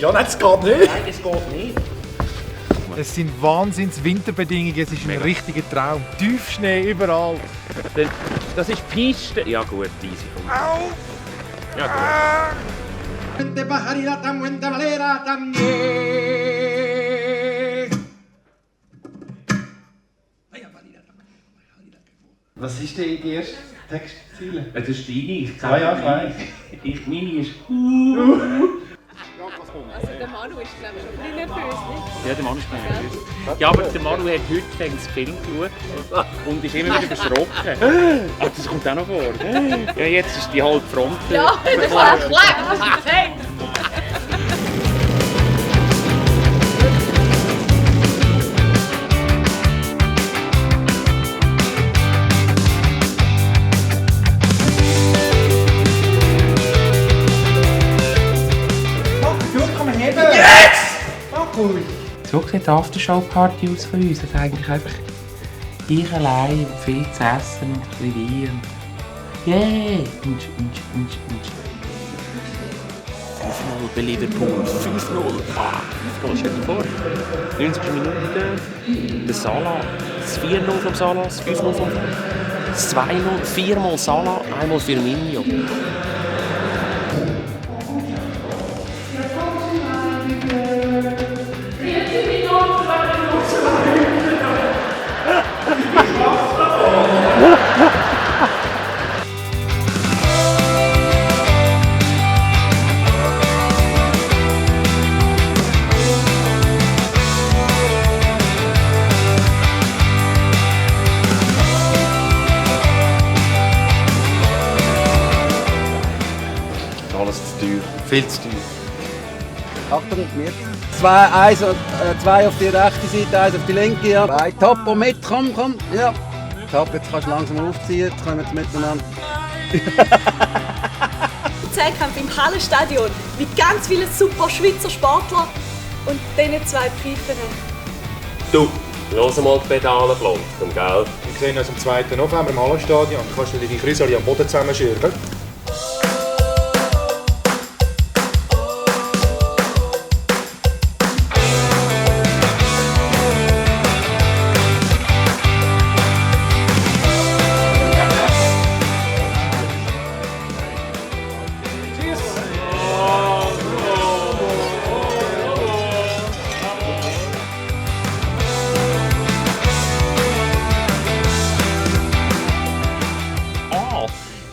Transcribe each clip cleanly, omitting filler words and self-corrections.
Ja, nein, das geht nicht. Nein, das geht nicht. Es sind Wahnsinns-Winterbedingungen, es ist ein richtiger Traum. Tiefschnee überall. Das ist Piste. Ja gut, easy. Au! Ja gut. Was ist denn die erste Textziele? Das ist deine. Ich meine ist... Also der Manu ist, glaube ich, schon ein bisschen nervös, nicht? Ja, der Manu ist nervös. Ja, aber der Manu hat heute den Film geschaut und ist immer wieder erschrocken. Ach, das kommt auch noch vor. Ja, jetzt ist die halbe Front. Ja, das ist klar, das ist perfekt. So sieht die Aftershow-Party aus von uns. Das ist eigentlich einfach ich allein und viel zu essen und ein bisschen Wein. Yeah! 5-0 bei Liverpool. 5-0. 5-0, stell dir vor. 90 Minuten. Der Salah. Das 4-0 vom Salah. Das 5-0 vom das 2-0. 4-mal Salah, einmal Firmino. Alles zu teuer. Viel zu teuer. Achtung, mit. 2 auf die rechte Seite, 1 auf die linke. Ja. Bei Topo mit, komm. Ja. Top, jetzt kannst du langsam aufziehen, jetzt kommen wir miteinander. Zehnkampf im Hallenstadion mit ganz vielen super Schweizer Sportlern und diesen 2 Pfeifen. Du, los mal die Pedale flonken, gell? Wir sehen uns am 2. November im Hallenstadion. Du kannst dir die Krüseli am Boden zusammenschüren, gell?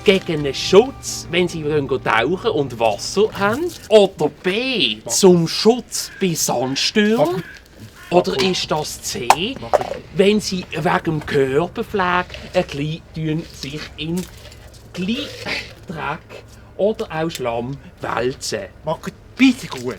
Gegen einen Schutz, wenn sie tauchen und Wasser haben? Oder B, zum Schutz bei Sandstürmen? Oder ist das C, wenn sie wegen Körperpflege ein bisschen sich in Dreck oder auch Schlamm wälzen? Macht bitte gut.